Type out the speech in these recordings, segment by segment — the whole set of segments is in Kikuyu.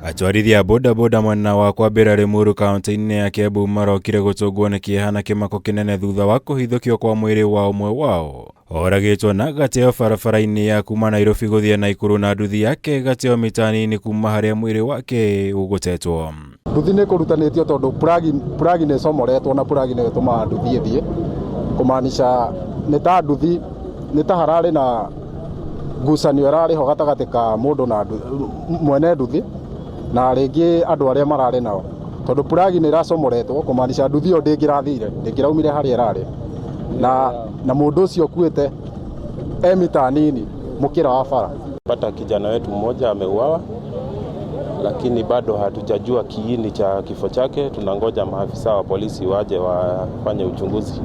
Atwarithia a bodaboda mwena wa Kwambĩra Limuru kaunti-inĩ ya Kiambu marokire gũtũngwo nĩ kĩeha na kĩmako kĩnene thutha wa kũhithũkio kwa mwĩrĩ wa ũmwe wao oragĩtwo na gateo barabara-inĩ ya kuma Nairobi gũthiĩ Naikuru na nduthi yake gateo mita nini kuma harĩa mwĩrĩ wake ũgũtetwo. Nduthi nĩ ĩkũrutanĩtio tondũ plug nĩ ĩcomoretwo na plug nĩyo ĩtũmaga nduthi ĩthiĩ, kũmaanisha nĩ ta nduthi nĩ ta hararĩ na ngucanio ĩrarĩ ho gatagatĩ ka mũndũ na mwene nduthi na rĩngĩ andũ arĩa mararĩ nao, tondũ plug nĩ ĩracomoretwo kũmaanisha nduthi ĩyo ndĩngĩrathire, ndĩngĩraumire harĩa ĩrarĩ na mũndũ ũcio ũkuĩte e mita nini mũkĩra wa bara. Pata kijana wetu mmoja ameuawa, lakini bado hatujajua kiini cha kifo chake. Tunangoja maafisa wa polisi waje wafanye uchunguzi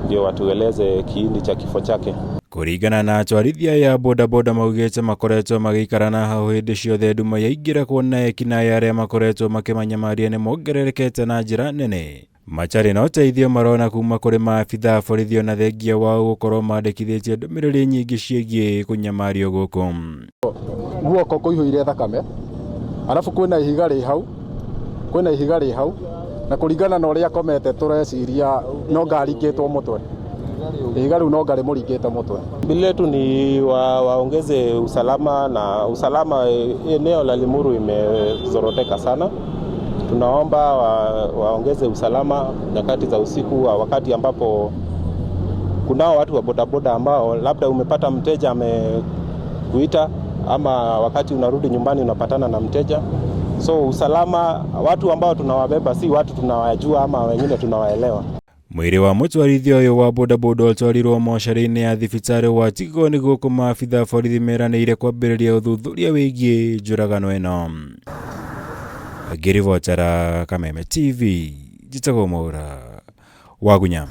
ndio watueleze kiini cha kifo chake. Kũringana na atwarithia aya a bodaboda maugĩte makoretwo magĩikara na hau hĩndĩ ciothe nduma yaingĩra kuona ekinaĩ arĩa makoretwo makĩmanyamaria nĩ mongererekete na njĩra nene. Matarĩ na ũteithio marona kuma kũrĩ maabitha a borithi ona thengia wao gũkorwo mandĩkithĩtie ndũmĩrĩri nyingĩ ciĩgiĩ kũnyamario gũkũ. Guoko kũihũire thakame, arabu kwĩna ihiga rĩ hau, kwĩna ihiga rĩ hau, na kũringana na ũrĩa akomete tũreciria no ngaringĩtwo mũtwe. Ihiga rĩu no ngarĩmũringĩte mũtwe. Ombi letu ni waongeze usalama na usalama eneo la Limuru imezoroteka sana. Tunaomba waongeze usalama nyakati za usiku, wakati ambapo kunao watu wa bodaboda ambao labda umepata mteja amekuita ama wakati unarudi nyumbani unapatana na mteja. So usalama, watu ambao tunawabeba si watu tunawajua ama wengine tunawaelewa. Mwĩrĩ wa mũtwarithia ũyũ wa bodaboda ũtwarirwo mocarĩ-inĩ ya thibitarĩ wa Tigoni gũkũ maabitha a borithi meranĩire kwambĩrĩria ũthuthuria wĩgiĩ njũragano ĩno. Ngĩribotera Kameme TV, njĩtagwo Mwaura Wagunya.